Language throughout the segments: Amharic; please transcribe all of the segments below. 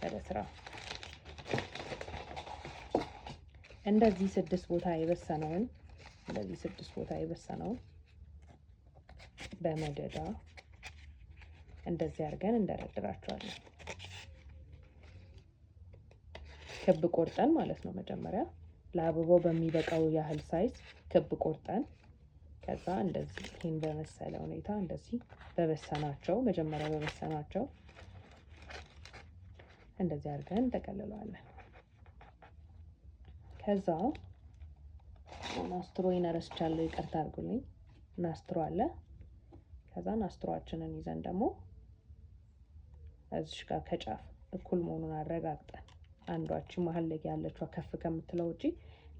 ወደ ስራ። እንደዚህ 6 ቦታ የበሰነውን እንደዚህ 6 ቦታ የበሰነውን በመደዳ እንደዚህ አድርገን እንደረድራቸዋለን። ክብ ቆርጠን ማለት ነው። መጀመሪያ ለአበባው በሚበቃው ያህል size ክብ ቆርጠን ከዛ እንደዚህ ይሄን በመሰለ ሁኔታ እንደዚህ በበሰናቸው መጀመሪያ በበሰናቸው እንደዚህ አድርገን እንጠቀልለዋለን። ከዛ ናስትሮዬን ረስቻለሁ፣ ይቅርታ አድርጉልኝ። ናስትሮ አለ። ከዛ ናስትሮአችንን ይዘን ደግሞ እዚሽ ጋር ከጫፍ እኩል መሆኑን አረጋግጠን አንዷችን መሀል ላይ ያለችዋ ከፍ ከምትለው ውጪ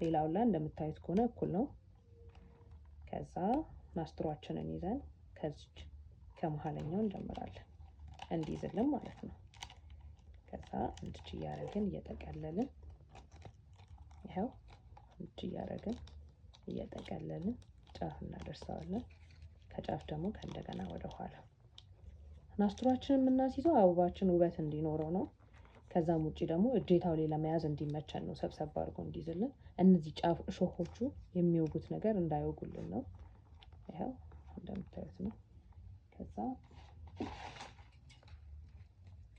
ሌላው ላይ እንደምታዩት ከሆነ እኩል ነው። ከዛ ናስትሮአችንን ይዘን ከዚች ከመሀለኛው እንጀምራለን እንዲይዝልን ማለት ነው። ከዛ እንድች እያረግን እየጠቀለልን ይኸው እንድች እያረግን እየጠቀለልን ጫፍ እናደርሰዋለን። ከጫፍ ደግሞ ከእንደገና ወደ ኋላ ናስትሯችንን የምናስይዘው አበባችን ውበት እንዲኖረው ነው። ከዛም ውጪ ደግሞ እጀታው ላይ ለመያዝ እንዲመቸን ነው፣ ሰብሰብ አድርጎ እንዲይዝልን። እነዚህ ጫፍ እሾሆቹ የሚወጉት ነገር እንዳይወጉልን ነው። ይኸው እንደምታዩት ነው። ከዛ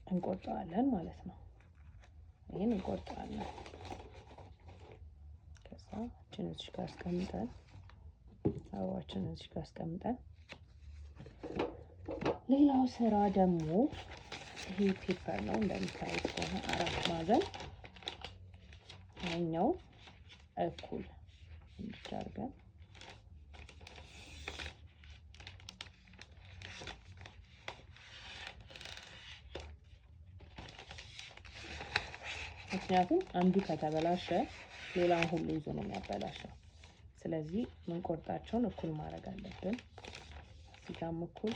እንቆርጠዋለን ማለት ነው። ይሄን እንቆርጠዋለን። ከዛ እቺን እዚህ ጋር አስቀምጠን አበባችንን እዚህ ጋር አስቀምጠን ሌላው ስራ ደግሞ ይሄ paper ነው። እንደምታዩት ከሆነ 4 ማዕዘን ይሄኛው እኩል እንድታርገን ምክንያቱም አንዱ ከተበላሸ ሌላውን ሁሉ ይዞ ነው የሚያበላሸው። ስለዚህ ምንቆርጣቸውን እኩል ማድረግ አለብን። እዚህ ጋርም እኩል